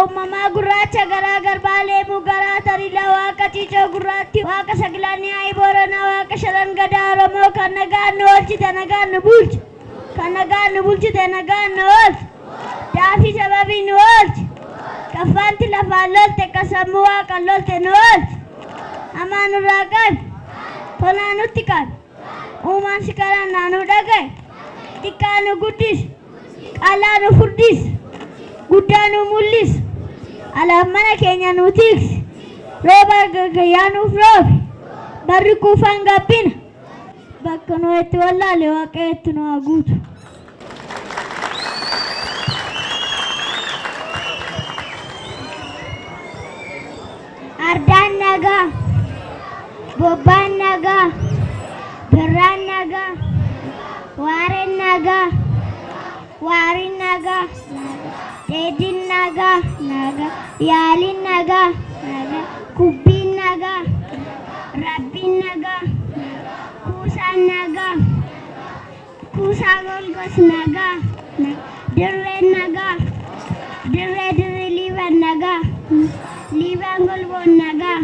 Uumamaa gurraacha garaa garbaa leemuu garaa tariilaa waaqa ciicoo gurraatti waaqa saglanii ayi booranaa waaqa shanan gadaa Oromoo kan nagaan nu oolchite nagaan nu bulche kan nagaan nu bulchite nagaan nu oolche daafii sababii nu oolche kaffaanti lafaan lolte ka sammuu waaqan lolte nu oolche hamaa nurraa qabi tolaa nutti qabi uumaan si kadhannaa nu dhagaye xiqqaa nu guddisi qal'aa nu furdisi guddaa nu mul'isi alaaf mana keenya nu tiksi rooba gagayyaa nuuf roobi barri quufaan gabbina bakka nu itti wallaale waaqayyo itti nu haa guutu. Ardaan nagaa, bobbaan nagaa, birraan nagaa, waareen nagaa, waariin nagaa, dheedhiin nagaa, yaaliin nagaa, kubbiin nagaa, rabbiin nagaa, kuusaan nagaa, kuusaa golgos nagaa, dirreen nagaa, dirree dirri liiban nagaa, liiban golboon nagaa.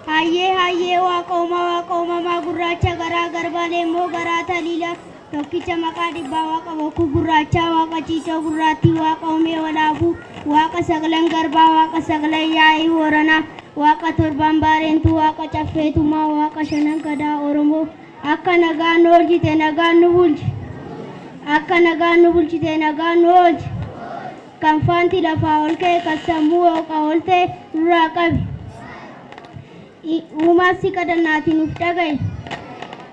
Hayyee hayyee waaqa uumaa waaqa uumamaa gurraacha garaa garbaa leemmoo garaa taliila tokkicha maqaa dhibbaa waaqa bokkuu gurraachaa waaqa ciicoo gurraattii waaqa uumee walaabuu waaqa sagalan garbaa waaqa sagalan yaa'ii booranaa waaqa torban baareentuu waaqa caffeetumaa waaqa shanan gadaa Oromoo akka nagaan nu oolchite nagaan nu bulche akka nagaan nu bulchite nagaan nu oolche kan faanti lafaa ol ka'e kan sammuu hooqaa ol ta'e nurraa qabi. Uumaa si kadhannaatiin nuuf dhagaye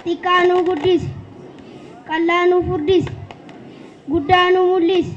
xiqqaa nu guddisi qal'aa nu furdisi guddaa nu mul'isi